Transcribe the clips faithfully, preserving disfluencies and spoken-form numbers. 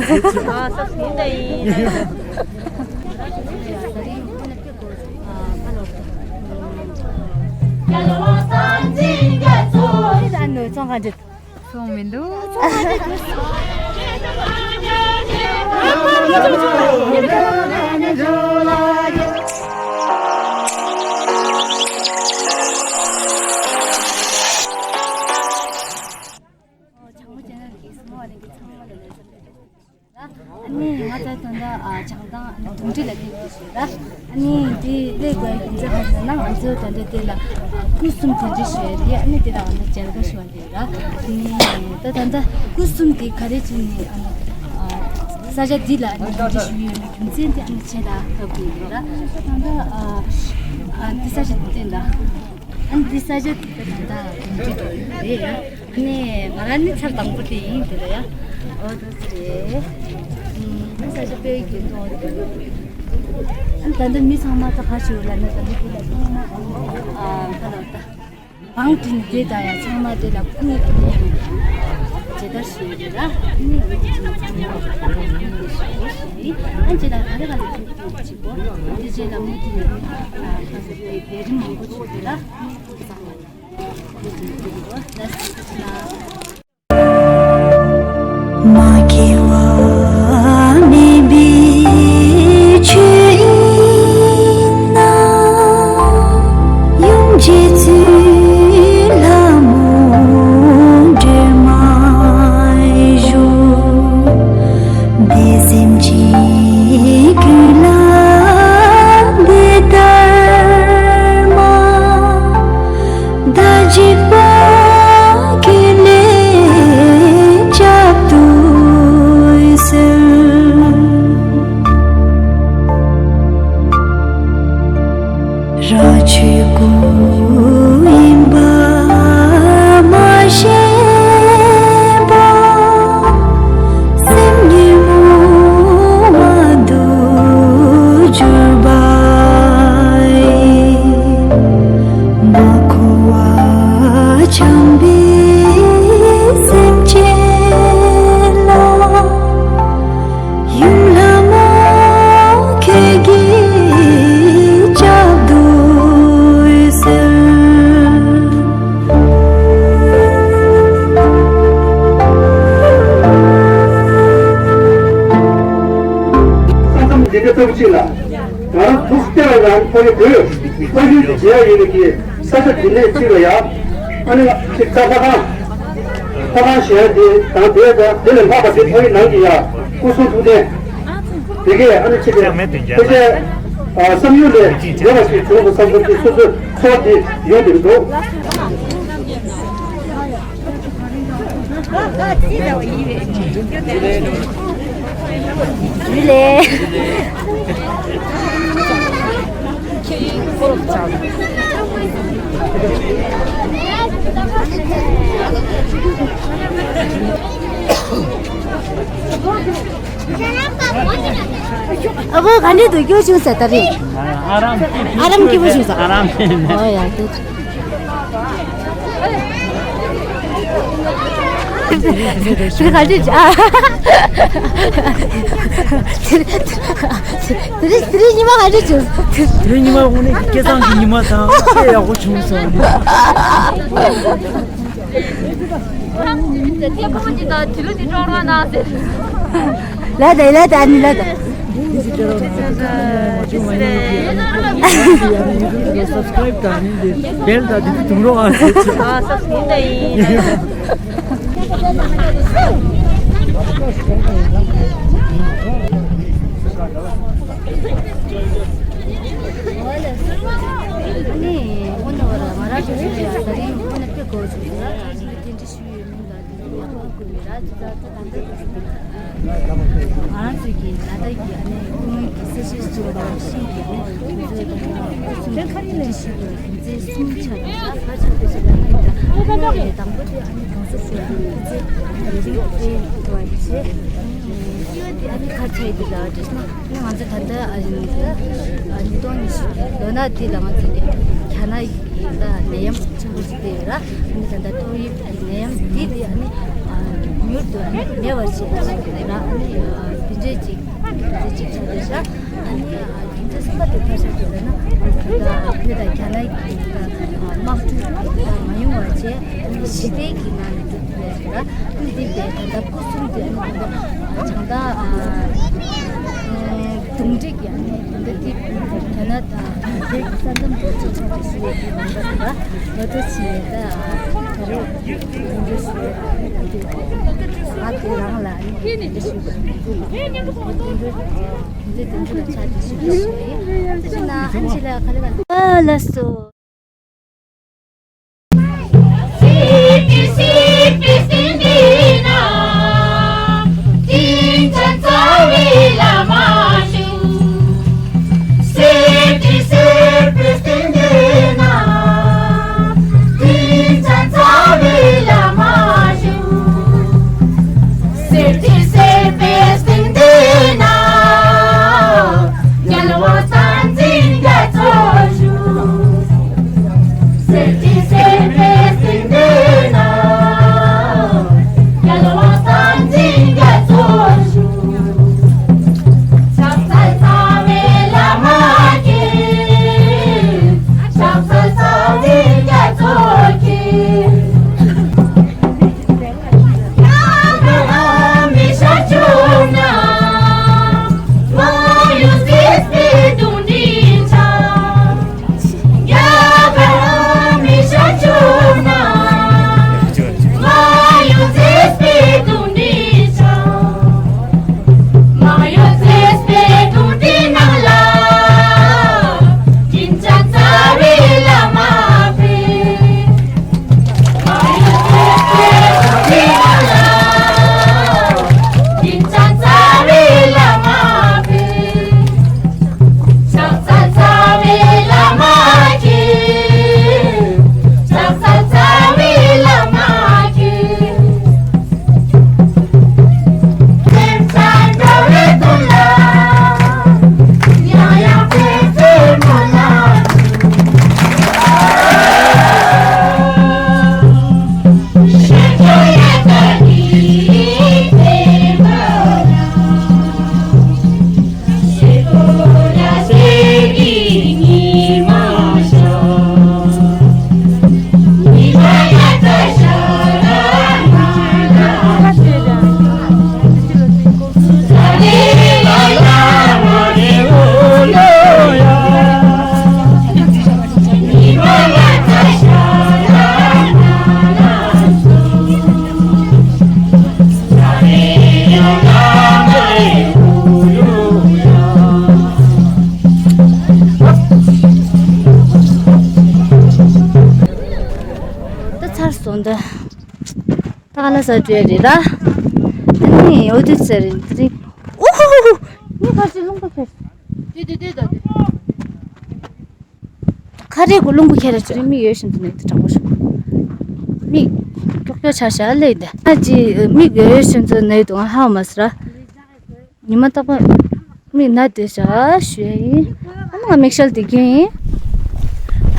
ཨ་ས་སུ་ཡིན་ད་ཡིན། ཚོང་མི་འདུག་ཨ་ནི་ང་ཚོའི་དོན་དག་ཨ་བྱང་ཐང་ཨ་ནི་གྲུབ་འབྲས་ལ་བརྟེན་ཏེ་ཞུས་ར། ཨ་ནི་འདི་སླེབས་དགོས་རྒྱུ་མཚན་ག་རེ་ཟེར་ན། ང་ཚོའི་དོན་དག་དེ་ལ་སྐུ་གསུམ་གྲུབ་འབྲས་ཞུ་ཡ་དེ། ཨ་ནི་དེ་ལ་ང་ཚོ་མཇལ་ཁ་ཞུ་བ་རེད་ར། ཨ་ནི་ད་ད་ལྟ་སྐུ་གསུམ་དེ་ག་རེ་བྱས་ནས་ཨ་ནི་ཨ་ས་ཆ་འདི་ལ་ཨ་ནི་གྲུབ་འབྲས་ཞུ་ཡོད་པའི་རྒྱུ་མཚན་དེ་ཨ་ནི་བྱས་ད་ལྟ་བཀོད་ཡོད་ར། ད་ད་ཨ་ཨ་འདི་ས་ཆ་དེ་ལ། ཨ་ནི་འདི་ས་ཆ་དེ་ད་ད་གྲུབ་འབྲས་རེད་ཡ། ནས་ང་རང་ནི་ཚར་དང་པོ་དེ་ཡིན་དེ་ལ་ཡ། འོ་དེ་རེད། ཨ་ས་ཆ་དཔེ་གི་འདུག་ཨ་ད་ལྟ་མི་ཚང་མ་ད་ག་ཞིག་ལ་ནི་ད་ལྟ་དེ་ལ་ཚང་མ་ཨ་ད་ལ་ད་བང་བསྒྲིགས་ནས་དེ་ད་ཡ་ཚང་མ་དེ་ལ་སྐུ་ཨ་ནི་ཇི་ལྟར་ཞིག་རེད་ལ་ཨ་ནི་ཨ་ནི་ཚང་མ་ཨ་ནི་ཞིག་ཞིག་ཨ་ནི་ཇི་ལྟར་ག་རེ་ག་རེ་ཅིག་པོ་ཨ་ནི་ཇི་ལ་མུ་མཐུད་ནས་ཨ་ད་ས་ཆ་དེ་རིམ་མང་པོ་ཅིག་རེད་ལ། མ་སྐྱེས་པ་མེད་པའི་ཆོས་དབྱིངས་ན། ཡུམ་རྗེ་བཙུན་ལྷ་མོ་སྒྲོལ་མ་བཞུགས། འདི་སེམས་ཅན་ཀུན་ལ་འདི་ལྟར་མ། བདག་འཇིགས་པ་ཀུན་ལས་བསྐྱབ་ཏུ་གསོལ། རང་ཆོས་སྐུ་ཡིན་པ་མ་ཤེས་པ། སེམས་ཉོན་མོངས་པ་དུ་གྱུར་པ་ཡི། མ་འཁོར་བ་འཁྱམས་པའི་སེམས་ཅན་ལ། ཡུམ་ལྷ་མོ་ཁྱེད་ཀྱིས་བསྐྱབ་ཏུ་གསོལ། ས་མཚམས་འདི་ག་ལྟ་བུ་ཅིག་ལ། ང་རང་ཐུགས་བརྟན་ལ་ང་ཕ་གི་བོད་ཕ་ཡུལ་དུ་མཇལ་ཡོད་པའི་གི་ས་ཆ་འདི་ནས་གཅིག་ལ་ཡ། ཨ་ནི་ཅིག་ད་ལྷ་ཁང་། ལྷ་ཁང་ཞེས་དེ་དང་དེ་དང་དེ་ལས་ལྷག་པ་དེ་ཕ་གི་ནང་གི་ཡ་སྐུ་གསུང་ཐུགས་རྟེན། དེ་གས་ཨ་ནི་ཅིག་ཕལ་ཆེར་བསམ་ཡུལ་ལས་འདས་པ་ཞིག་བྱུང་དུ་བསམ་བསམ་གྱི་སོ་སོའི་ཚོར་དེ་ཡོང་དེ་འདུག་ཨ་བོ་ག་འདྲས་འདུག་སྐྱོ་བྱུང་ཟེར་ད་རེད། ཨ་རམ། ཨ་རམ་སྐྱིད་པོ་བྱུང་ཟེར། ཨ་རམ། ཨོ་ཡ་སྐྱོ། དེ་ག་འདྲས་ཨ། དེ་རིང་དེ་རིང་ཉི་མ་ག་འདྲས་བྱུང་། དེ་རིང་ཉི་མ་དངོས་གནས་སྐལ་བཟང་གི་ཉི་མ་དང་དཔེ་ཡག་པོ་བྱུང་སོང་། ལྟད་མོ་ཅིག་དང་དྲི་ལུ་ཅིག་སྤྲོ་རོགས་གནང་ཟེར། ལ་དེ་ལ་དེ་ནི་ལ་དེ། Subscribe དང་ནི་འདི་bell དང་འདི་དུང་རོགས་ཨ་ཟེར། ཨ་ས་སུ་ཡིན་ད་ཡིན། ནི་ཁོ་ནི་བར་ང་རང་ཚོ་ཚོ་ཡ་ད་རིང་ཁོ་ནི་དཔེ་གོ་བྱུང་ཟེར་ན་ད་རིང་དེ་འདྲ་ཞུ་ཡོད་མིན་ད་དེ་ཡག་པོ་དགོས་ཡོད་ར། ཅི་ད་ད་ད་འདི་ང་རང་ཚོའི་གི་ད་ལྟ་གི་ཨ་ནི་སྐུ་ངོ་གི་གསལ་བཤད་ཞུ་བ་དང་ཤིང་གི་ཨ་ནི་ང་ཚོའི་ད་ལྟ་སྐུ་གསུམ་གྱི་ཞུ་བ་མཛད་གསུམ་ཆགས་ཡོད་ར། ཁ་ཆགས་པའི་ཞུ་བ་ན་ཡིན་ད་ཨ་ནི་དང་པོ་དེ་ཨ་ནི་གོང་ས་མཆོག་གི་མཛད་ཨ་ནི་རིང་པོ་སྤེལ་བ་ཡིན་ཞེས་ཨ་ནི་ཁ་ཆགས་ཡོད་ད་ཅི་ན། ང་ཚོ་ད་ལྟ་ཨ་ནི་ཨ་ཉིས་སྟོང་ཉི་ཤུ་ལོ་ན་དེ་ལ་ང་ཚོ་རྒྱ་ནག་གི་ད་ནད་ཡམས་ཆེན་པོ་ཞིག་སྤེལ་ཡོད་ར། ཨ་ནི་ད་ལྟ་ཏོག་དབྱིབས་ཀྱི་ནད་ཡམས་འདི་དེ་ཨ་ནི་ཨ་ མྱུར་དུ་མེད་པར་བྱེད་པ་ཞིག་རེད་ལ། ཨ་ནི་དེ་འདྲས་ཅིག་དེ་ཅིག་ཆགས་བསྡད་ཤག་ཨ་ནི་དེ་འདྲས་གསུམ་པ་དེ་ཕར་བཞག་དགོས་ན། ད་བོད་དང་རྒྱ་ནག་གི་དམག་འཁྲུག་མ་ཡོང་བ་བྱས། ཞི་བདེ་གི་ངང་ནས་འགྲོ་ཐུབ་ཡ་ཞིག་ལ། ཨ་ནི་དེ་ལྟའི་ད་ལྟ་སྐུ་གསུམ་དེ་ཨ་ནི་ད་ལྟ་བྱང་ཐང་གདོང་དྲེག་གི་ཨ་ནི་ད་ལྟ་དེ་རྒྱ་ནག་དང་དེ་ས་མཚམས་དེ་ཅིག་ཆགས་པ་ཞིག་ཡོད་དུས་མིན་པ་རེད་པ། ང་ཚོ་ཕྱིན་ད་ད་རེས་དེ་འདྲ་ཞིག་ཨ་ནི་དེ་ཨ་དེ་རང་ལ་ཨ་ནི་དེ་འདྲ་ཞིག་དེ་འདྲ་དེ་འདྲ་ལ་ཆ་དེ་ཞིག་ཞུ་ཡིན། དེ་ན་ཨན་ཅི་ལ་ག་ལེ་ག་ལེ། ཨ་ལགས་སོ། ད་ཚར་སོང་ད། ད་ག་ལ་ས་བྲོས་རེད་ད། ཨ་ནི་འོ་དུ་ཚར་རེད་དེ་རིང་། ཨོ་ཧོ་ཧོ་ཧོ། ངས་ཁ་ཅིག་རླུང་པ་ཁྱེར། དེ་དེ་དེ་ད་དེ། ཁ་རས་གོ་རླུང་པ་ཁྱེར་རེད་ཅིག་མིག་ཡོད་བཞིན་དུ་ནས་དེ་དྲང་པོ་ཞུ། མིག་ཀྱོག་ཀྱོག་ཆགས་ཤག་ལས་དེ། ཨ་ཅི་མིག་ཡོད་བཞིན་དུ་ནས་དུ་ང་ཧ་མ་སི་ར། ཉི་མ་རྟག་པར་མིག་ན་དེ་ཤ་ཞུ་ཡ་ཡིན། ཨ་མ་ང་མིག་ཤེལ་དེ་གྱོན་ཡིན།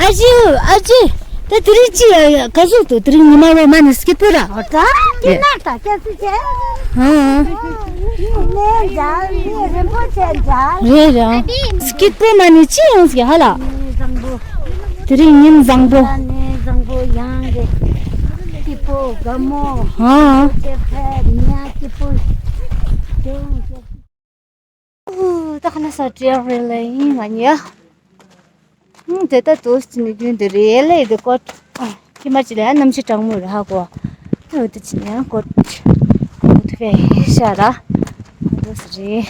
ཨ་ཅི་ཨ་ཅི། ད་དེ་རིང་ཅི་ཡ་ཡ་ག་ཟུག་འདུག་དེ་རིང་ཉི་མ་རོ་མ་ནི་སྐྱིད་པོ་ར། ཨོ་ད་སྐྱིད་ནག་ད་སྐྱ་སི་ཆེ། ཧང་། ནས་འཇལ་ནས་རིན་པོ་ཆེ་འཇལ། རེད་ར། སྐྱིད་པོ་མ་ནི་ཅི་ཡོང་ཟིག་ཧ་ལ། ནས་བཟང་པོ། དེ་རིང་ཉིན་བཟང་པོ། ནས་བཟང་པོ་ཡང་གི་སྐྱིད་པོ་དགའ་མོ། ཧང་། ཆེ་ཕེབས་ཉ་སྐྱིད་པོ། དེ་ཡང་ཅི། ཨུ། ད་ཁ་ན་ས་བྲིས་རེད་ལ་ཡིན་ང་ཉལ། ཨུ། དེ་ལྟ་དུས་ཅི་ནས་རྒྱུན་དེ་རེད་ལ་ཡི་དེ་ཀོ། ཨ། ཁྱི་མ་ཅི་ལ་ཡང་གནམ་གཤིས་གྲང་མོ་རེད་ཧ་གོ། ཨུ། དེ་ཅི་ནས་ཡང་ཀོ། ཨུ། དེ་བས་ཤ་ར། དུས་རེད།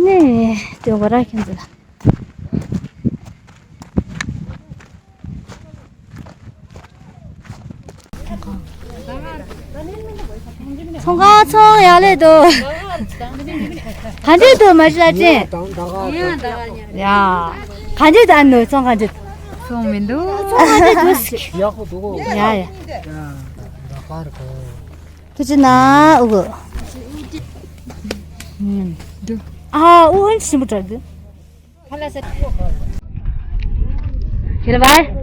ནས་དེ་གོ་ར་ཁྱེད་ཚོ་ལ། ཚོང་ཁང་ཚོང་ཡག་ལེ་འདུག་ག་འདྲས་འདུག་མ་གཞི་ལ་ཅན། ཡ། ག་འདྲས་འདུག་ཨ་ནུ་ཚོང་ག་འདྲས། ཚོང་མི་འདུག་ཚོང་ག་འདྲས་འདུག་ཡག་པོ་འདུག་ཡ་ཡ། ད་ཅི་ན་ཨུ་གུ། འདུག་ཨ་ཨུ་ཨན་ཞིམ་པོ་དྲག་གི་ཁྱེད་ལ་བར།